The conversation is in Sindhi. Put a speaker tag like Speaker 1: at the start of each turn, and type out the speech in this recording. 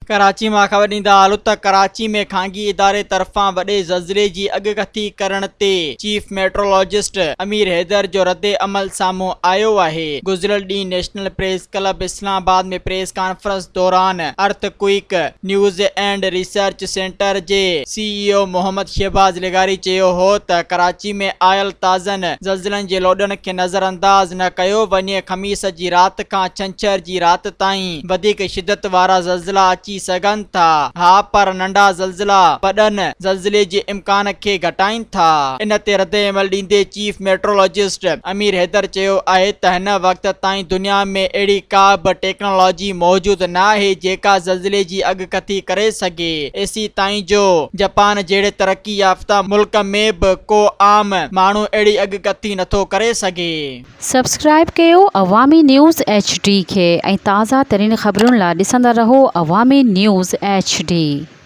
Speaker 1: ڪراچي مان خبر ڏيندا هلون ته ڪراچي ۾ خانگي اداري طرفان وڏي زلزلي جي اڳڪٿي ڪرڻ تي چيف ميٽرولاجسٽ امير حيدر جو رد عمل سامهون آيو آهي. گذريل ڏينهن national press club Islamabad ۾ press conference دوران earthquake news and research centre جي سي اي او محمد شهباز لغاري چيو هو ته ڪراچي ۾ آيل تازن زلزلن جي لوڏن کي نظرانداز نه ڪيو وڃي، خميس جي رات کان ڇنڇر جي رات تائين وڌيڪ شدت وارا زلزلا اچي سگهن ٿا، ها پر ننڍا زلزلا وڏن زلزلي جي امڪان کي گهٽائين ٿا. ان تي ردعمل ڏيندي چيف ميٽرولاجسٽ امير حيدر چيو آهي ته هن وقت تائين دنيا ۾ اهڙي ڪا به ٽيڪنالاجي موجود ناهي جيڪا زلزلي جي اڳڪٿي ڪري سگهي، ايسيتائين جو جپان جهڙي ترقي يافته ملڪ ۾ به ڪو عام ماڻهو اهڙي اڳڪٿي نٿو ڪري سگهي.
Speaker 2: سبسڪرائيب ڪيو عوامي نيوز ايڇ ڊي کي ۽ تازه ترين خبرن لا ڏسندا رهو عوامي نيوز ايڇ ڊي.